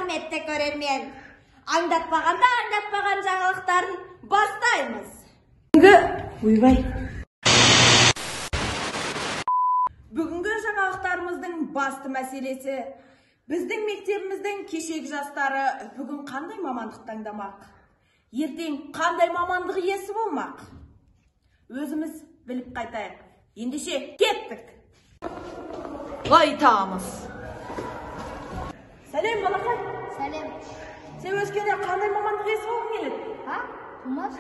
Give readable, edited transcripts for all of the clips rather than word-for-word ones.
Құрметті көрермен, аңдатпағанда аңдатпаған жаңалықтарын бастаймыз. Ойбай. Бүгінгі жаңалықтарымыздың басты мәселесі біздің мектебіміздің кешегі жастары бүгін қандай мамандық таңдамақ? Ертең қандай мамандық иесі болмақ? Өзіміз біліп қайтайық. Ендеше кеттік. Қайтамыз. Сәлем, балақай. Сәлем. Сен өскенде қандай мамандық иесі болғың келеді? А? Тумаш.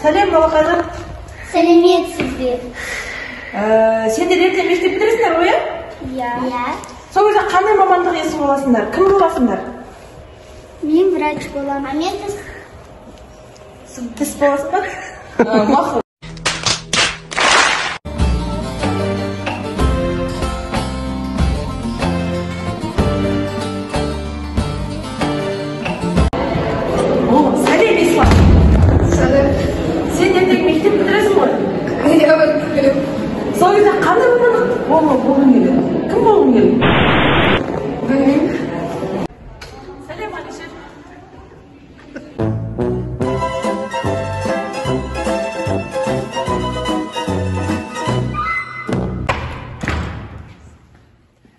Сәлем, балақайлар. Сәлеметсіз бе? Сендер ертең мектеп бітіресіңдер ғой, иә? Иә. Иә. Сол кезде қандай мамандық иесі боласыңдар? Кім боласыңдар? Мен врач боламын. А мен тіс. Тіс боласың ба? Мақұл. О, сәлем, Ислам. Сәлем. Сен ертең мектеп бітіресің ғой? Иә, бітіремін. Сол кезде қандай мамандық болғың келеді? Кім болғың келеді? Білмеймін. Сәлем, Алишер.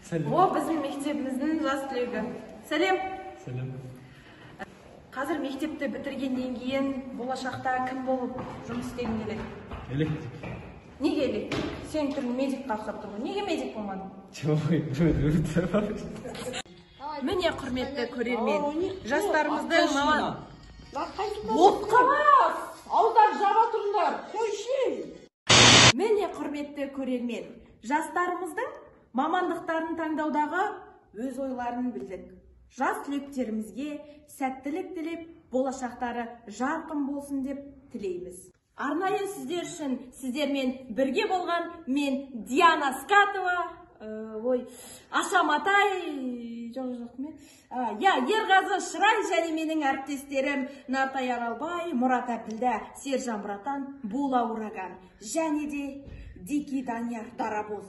Сәлем. О, біздің мектебіміздің жас түлегі. Сәлем. Сәлем. Қазір мектепті бітіргеннен кейін болашақта кім болып жұмыс істегің келеді? Электрик. Неге электрик? Сенің түрің медикке ұқсап тұр ғой. Неге медик болмадың? Міне, құрметті көрермен, жастарымыздың маман... Отқа бас! Ауыздан жаба тұрыңдар! Қойшы! Міне, құрметті көрермен, жастарымыздың мамандықтарын таңдаудағы өз ойларын білдік. Жас түлектерімізге сәттілік тілеп, болашақтары жарқын болсын деп тілейміз. Арнайы сіздер үшін сіздермен бірге болған мен Диана Скатова, ой, Аша Матай, жоқ, мен, я, Ерғазы Шырай және менің әріптестерім Нартай Аралбай, Мұрат Әбділда, Сержан Братан, Була Ураган және де Дикий Данияр Дарабоз.